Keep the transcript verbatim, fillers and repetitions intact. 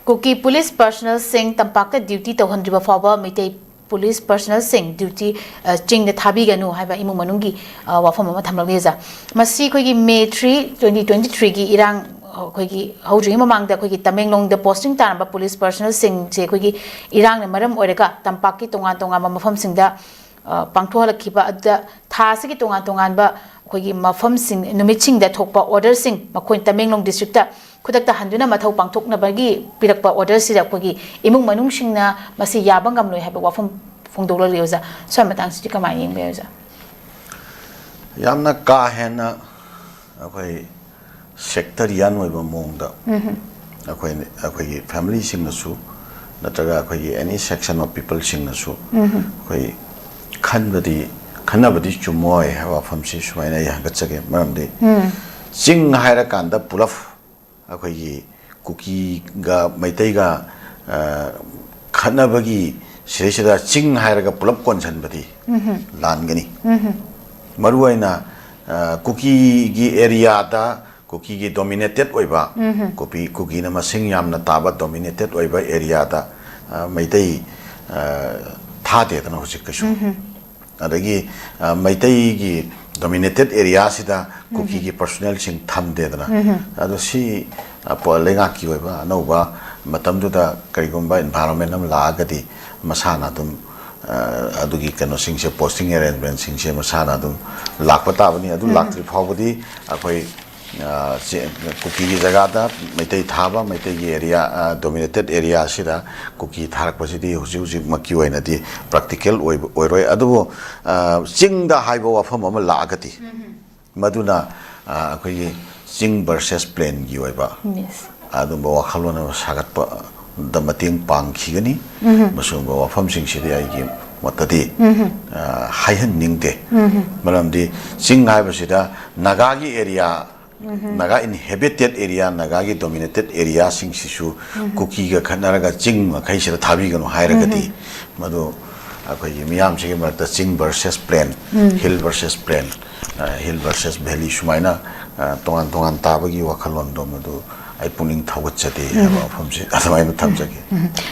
ꯀꯨꯀꯤ police ꯄꯔꯁꯅꯦꯜꯁꯤꯡ ꯇꯝꯄꯥꯛꯇ duty ꯇꯧꯍꯟꯗ꯭ꯔꯤꯕ ꯐꯥꯎꯕ Meitei police ꯄꯔꯁꯅꯦꯜꯁꯤꯡ duty, ꯑ, ꯆꯤꯡꯗ ꯊꯥꯕꯤꯒꯅꯨ ꯍꯥꯏꯕ ꯏꯃꯨꯡ ꯃꯅꯨꯡꯒꯤ, ꯑ, ꯋꯥꯐꯝ ꯑꯃ ꯊꯝꯂꯛꯂꯤ ꯑꯣꯖꯥ꯫ ꯃꯁꯤ ꯑꯩꯈꯣꯏꯒꯤ ꯃꯦ ꯊ꯭ꯔꯤ, ꯇ꯭ꯋꯦꯟꯇꯤ ꯇ꯭ꯋꯦꯟꯇꯤ ꯊ꯭ꯔꯤꯒꯤ ꯏꯔꯥꯡ, ꯑ, ꯑꯩꯈꯣꯏꯒꯤ ꯍꯧꯗ꯭ꯔꯤꯉꯩ ꯃꯃꯥꯡꯗ ꯑꯩꯈꯣꯏꯒꯤ ꯇꯃꯦꯡꯂꯣꯡꯗ ꯄꯣꯁꯇꯤꯡ ꯇꯥꯔꯝꯕ ꯄꯨꯂꯤꯁ ꯄꯔꯁꯅꯦꯜꯁꯤꯡꯁꯦ ꯑꯩꯈꯣꯏꯒꯤ ꯏꯔꯥꯡꯅ ꯃꯔꯝ ꯑꯣꯏꯔꯒ ꯇꯝꯄꯥꯛꯀꯤ ꯇꯣꯉꯥꯟ ꯇꯣꯉꯥꯟꯕ ꯃꯐꯝꯁꯤꯡꯗ, ꯑ, ꯄꯥꯡꯊꯣꯛꯍꯜꯂꯛꯈꯤꯕ ꯑꯗꯨꯗ ꯊꯥ ꯑꯁꯤꯒꯤ ꯇꯣꯉꯥꯟ ꯇꯣꯉꯥꯟꯕ ꯑꯩꯈꯣꯏꯒꯤ ꯃꯐꯝꯁꯤꯡ, ꯅꯨꯃꯤꯠꯁꯤꯡꯗ ꯊꯣꯛꯄ ꯑꯣꯔꯗꯔꯁꯤꯡ ꯃꯈꯣꯏ ꯇꯃꯦꯡꯂꯣꯡ ꯗꯤꯁꯇ꯭ꯔꯤꯛꯇ ꯈꯨꯗꯛꯇ ꯍꯟꯗꯨꯅ ꯃꯊꯧ ꯄꯥꯡꯊꯣꯛꯅꯕꯒꯤ ꯄꯤꯔꯛꯄ ꯑꯣꯔꯗꯔꯁꯤꯗ ꯑꯩꯈꯣꯏꯒꯤ ꯏꯃꯨꯡ ꯃꯅꯨꯡꯁꯤꯡꯅ ꯃꯁꯤ ꯌꯥꯕ ꯉꯝꯂꯣꯏ ꯍꯥꯏꯕ ꯋꯥꯐꯝ ꯐꯣꯡꯗꯣꯛꯂꯛꯂꯤ ꯑꯣꯖꯥ꯫ ꯁ꯭ꯋꯥꯏ ꯃꯇꯥꯡꯁꯤꯗꯤ ꯀꯃꯥꯏꯅ ꯌꯦꯡꯕ ꯌꯥꯏ ꯑꯣꯖꯥ? ꯌꯥꯝꯅ ꯀꯥ ꯍꯦꯟꯅ ꯑꯩꯈꯣꯏ ꯁꯦꯛꯇꯔꯤꯌꯥꯟ ꯑꯣꯏꯕ ꯃꯑꯣꯡꯗ ꯑꯩꯈꯣꯏ, ꯑꯩꯈꯣꯏꯒꯤ ꯐꯦꯃꯤꯂꯤꯁꯤꯡꯅꯁꯨ ꯅꯠꯇ꯭ꯔꯒ ꯑꯩꯈꯣꯏꯒꯤ ꯑꯦꯅꯤ ꯁꯦꯛꯁꯟ ꯑꯣꯐ ꯄꯤꯄꯜꯁꯤꯡꯅꯁꯨ ꯑꯩꯈꯣꯏ ꯈꯟꯕꯗꯤ, ꯈꯟꯅꯕꯗꯤ ꯆꯨꯝꯃꯣꯏ ꯍꯥꯏꯕ ꯋꯥꯐꯝꯁꯤ ꯁꯨꯃꯥꯏꯅ ꯑꯩ ꯍꯪꯒꯠꯆꯒꯦ꯫ ꯃꯔꯝꯗꯤ ꯆꯤꯡ ꯍꯥꯏꯔꯀꯥꯟꯗ ꯄꯨꯂꯞ ꯑꯩꯈꯣꯏꯒꯤ ꯀꯨꯀꯤꯒ ꯃꯩꯇꯩꯒ, ꯑ, ꯈꯠꯅꯕꯒꯤ ꯁꯤꯗꯩꯁꯤꯗ ꯆꯤꯡ ꯍꯥꯏꯔꯒ ꯄꯨꯂꯞ ꯀꯣꯟꯁꯤꯟꯕꯗꯤ ꯂꯥꯟꯒꯅꯤ꯫ ꯃꯔꯨꯑꯣꯏꯅ, ꯑ, ꯀꯨꯀꯤꯒꯤ ꯑꯦꯔꯤꯌꯥꯗ, ꯀꯨꯀꯤꯒꯤ ꯗꯣꯃꯤꯅꯦꯇꯦꯠ ꯑꯣꯏꯕ, ꯀꯨꯀꯤ, ꯀꯨꯀꯤꯅ ꯃꯁꯤꯡ ꯌꯥꯝꯅ ꯇꯥꯕ ꯗꯣꯃꯤꯅꯦꯇꯦꯠ ꯑꯣꯏꯕ ꯑꯦꯔꯤꯌꯥꯗ, ꯑ, ꯃꯩꯇꯩ, ꯑ, ꯊꯥꯗꯦꯗꯅ ꯍꯧꯖꯤꯛ ꯀꯩꯁꯨ꯫ ꯑꯗꯒꯤ, ꯑ, ꯃꯩꯇꯩꯒꯤ ꯗꯣꯃꯤꯅꯦꯇꯦꯠ ꯑꯦꯔꯤꯌꯥꯁꯤꯗ ꯀꯨꯀꯤꯒꯤ ꯄꯔꯁꯣꯅꯦꯜꯁꯤꯡ ꯊꯝꯗꯦꯗꯅ꯫ ꯑꯗꯣ ꯁꯤ, ꯑ, ꯄꯣ-, ꯂꯩꯉꯥꯛꯀꯤ ꯑꯣꯏꯕ ꯑꯅꯧꯕ ꯃꯇꯝꯗꯨꯗ ꯀꯔꯤꯒꯨꯝꯕ ꯏꯟꯚꯥꯏꯔꯣꯟꯃꯦꯟ ꯑꯃ ꯂꯥꯛꯑꯒꯗꯤ ꯃꯁꯥꯅ ꯑꯗꯨꯝ, ꯑ, ꯑꯗꯨꯒꯤ ꯀꯩꯅꯣꯁꯤꯡꯁꯦ, ꯄꯣꯁꯇꯤꯡ ꯑꯦꯔꯦꯟꯖꯃꯦꯟꯁꯤꯡꯁꯦ ꯃꯁꯥꯅ ꯑꯗꯨꯝ ꯂꯥꯛꯄ ꯇꯥꯕꯅꯤ꯫ ꯑꯗꯨ ꯂꯥꯛꯇ꯭ꯔꯤ ꯐꯥꯎꯕꯗꯤ ꯑꯩꯈꯣꯏ, ꯑ, ꯆꯦ-, ꯀꯨꯀꯤꯒꯤ ꯖꯒꯥꯗ ꯃꯩꯇꯩ ꯊꯥꯕ, ꯃꯩꯇꯩꯒꯤ ꯑꯦꯔꯤꯌꯥ, ꯑ, ꯗꯣꯃꯤꯅꯦꯇꯦꯠ ꯑꯦꯔꯤꯌꯥ ꯑꯁꯤꯗ ꯀꯨꯀꯤ ꯊꯥꯔꯛꯄꯁꯤꯗꯤ ꯍꯧꯖꯤꯛ ꯍꯧꯖꯤꯛꯃꯛꯀꯤ ꯑꯣꯏꯅꯗꯤ ꯄ꯭ꯔꯥꯛꯇꯤꯀꯦꯜ ꯑꯣꯏꯕ ꯑꯣꯏꯔꯣꯏ꯫ ꯑꯗꯨꯕꯨ, ꯑ, ꯆꯤꯡꯗ ꯍꯥꯏꯕ ꯋꯥꯐꯝ ꯑꯃ ꯂꯥꯛꯑꯒꯗꯤ ꯃꯗꯨꯅ, ꯑ, ꯑꯩꯈꯣꯏꯒꯤ ꯆꯤꯡ ꯚꯔꯁꯦꯁ ꯄ꯭ꯂꯦꯟꯒꯤ ꯑꯣꯏꯕ ꯑꯗꯨꯝꯕ ꯋꯥꯈꯜꯂꯣꯟ ꯑꯃ ꯁꯥꯒꯠꯄꯗ ꯃꯇꯦꯡ ꯄꯥꯡꯈꯤꯒꯅꯤ꯫ ꯃꯁꯤꯒꯨꯝꯕ ꯋꯥꯐꯝꯁꯤꯡꯁꯤꯗꯤ ꯑꯩꯒꯤ ꯃꯣꯠꯇꯗꯤ, ꯑ, ꯍꯥꯏꯍꯟꯅꯤꯡꯗꯦ꯫ ꯃꯔꯝꯗꯤ ꯆꯤꯡ ꯍꯥꯏꯕꯁꯤꯗ ꯅꯥꯒꯥꯒꯤ ꯑꯦꯔꯤꯌꯥ, ꯅꯥꯒꯥ ꯏꯟꯍꯦꯕꯤꯇꯦꯠ ꯑꯦꯔꯤꯌꯥ, ꯅꯥꯒꯥꯒꯤ ꯗꯣꯃꯤꯅꯦꯇꯦꯠ ꯑꯦꯔꯤꯌꯥꯁꯤꯡꯁꯤꯁꯨ ꯀꯨꯀꯤꯒ ꯈꯠꯅꯔꯒ ꯆꯤꯡ ꯃꯈꯩꯁꯤꯗ ꯊꯥꯕꯤꯒꯅꯨ ꯍꯥꯏꯔꯒꯗꯤ ꯃꯗꯨ ꯑꯩꯈꯣꯏꯒꯤ ꯃꯤꯌꯥꯝꯁꯤꯒꯤ ꯃꯔꯛꯇ ꯆꯤꯡ versus plain, hill versus plain, ꯑ, ꯍꯤꯜ ꯚꯔꯁꯦꯁ ꯚꯦꯂꯤ ꯁꯨꯃꯥꯏꯅ, ꯑ, ꯇꯣꯉꯥꯟ ꯇꯣꯉꯥꯟ ꯇꯥꯕꯒꯤ ꯋꯥꯈꯜꯂꯣꯟꯗꯣ ꯃꯗꯨ, ꯑꯩ ꯄꯨꯛꯅꯤꯡ ꯊꯧꯒꯠꯆꯗꯦ ꯍꯥꯏꯕ ꯋꯥꯐꯝꯁꯤ ꯑꯗꯨꯃꯥꯏꯅ ꯊꯝꯖꯒꯦ꯫